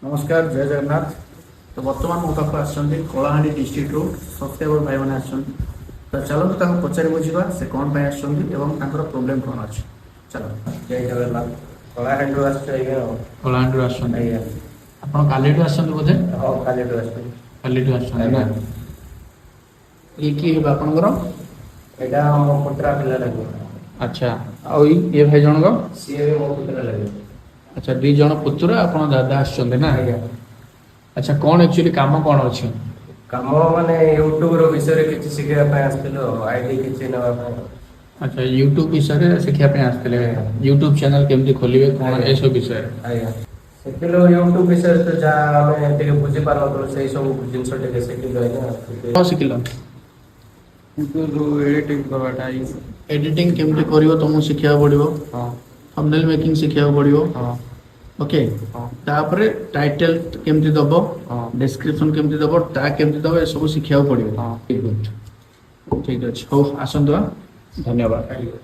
ନମସ୍କାର, ଜୟ ଜଗନ୍ନାଥ। ତ ବର୍ତ୍ତମାନ ମୋ ପାଖକୁ ଆସିଛନ୍ତି କଳାହାଣ୍ଡି ଡିଷ୍ଟ୍ରିକ୍ଟରୁ ସବସ୍କ୍ରାଇବର ଭାଇମାନେ ଆସିଛନ୍ତି। ତ ଚାଲନ୍ତୁ, ତାଙ୍କୁ ପଚାରି ବୁଝିବା ସେ କ'ଣ ପାଇଁ ଆସିଛନ୍ତି ଏବଂ ତାଙ୍କର ପ୍ରୋବ୍ଲେମ୍ କ'ଣ ଅଛି। ଚାଲ। ଜୟ ଜଗନ୍ନାଥ। କଳାହାଣ୍ଡିରୁ ଆସିଛୁ ଆଜ୍ଞା ଆଉ। କଳାହାଣ୍ଡିରୁ ଆସିଛନ୍ତି? ଆଜ୍ଞା। ଆପଣ କାଲିଠୁ ଆସିଛନ୍ତି ବୋଧେ? ହଁ, କାଲିଠୁ ଆସିଛୁ। କାଲିଠୁ ଆସିଛନ୍ତି ନା? ଇଏ କିଏ ହେବେ ଆପଣଙ୍କର? ଏଇଟା ମୋ ପୁତୁରା ପିଲା ଲାଗିବ। ଆଚ୍ଛା, ଆଉ ଇଏ ଭାଇ ଜଣକ? ସିଏ ବି ମୋ ପୁତୁରା ଲାଗିବ। ଆଚ୍ଛା, 2 ଜଣ ପୁତୁରା, ଆପଣ ଦାଦା ଆସିଛନ୍ତି ନା? ଆଜ୍ଞା। ଆଚ୍ଛା, କ'ଣ ଆକ୍ଚୁଆଲି କାମ କ'ଣ ଅଛି? କାମ ମାନେ ୟୁଟ୍ୟୁବ ର ବିଷୟରେ କିଛି ଶିଖିବା ପାଇଁ ଆସିଥିଲୁ, ଆଇଡି କିଛି ନେବା ପାଇଁ। ଆଚ୍ଛା, ୟୁଟ୍ୟୁବ ବିଷୟରେ ଶିଖିବା ପାଇଁ ଆସିଥିଲେ, ୟୁଟ୍ୟୁବ ଚ୍ୟାନେଲ କେମିତି ଖୋଲିବେ କ'ଣ ଏସବୁ ବିଷୟରେ? ଆଜ୍ଞା, ଶିଖିଲୁ ୟୁଟ୍ୟୁବ ବିଷୟରେ। ତ ଯାହା ଆମେ ଟିକେ ବୁଝିପାରୁନଥିଲୁ, ସେଇ ସବୁ ଜିନିଷ ଟିକେ ଶିଖିଲୁ ଆଜ୍ଞା। କ'ଣ ଶିଖିଲ? ୟୁଟ୍ୟୁବରୁ ଏଡିଟିଂ କରିବାଟା। ଏଡିଟିଂ କେମିତି କରିବ ତମକୁ ଶିଖିବାକୁ ପଡ଼ିବ। ଥମ୍ବନେଲ୍ ମେକିଂ ଶିଖିବାକୁ ପଡ଼ିବ। ଓକେ। ହଁ। ତାପରେ ଟାଇଟେଲ କେମିତି ଦବ, ଡେସ୍କ୍ରିପସନ କେମିତି ଦବ, ଟ୍ୟାଗ କେମିତି ଦବ, ଏସବୁ ଶିଖିବାକୁ ପଡ଼ିବ। ହଁ। ଗୁଡ୍, ଠିକ ଅଛି। ହଉ ଆସନ୍ତୁ। ଧନ୍ୟବାଦ। ଆଜ୍ଞା।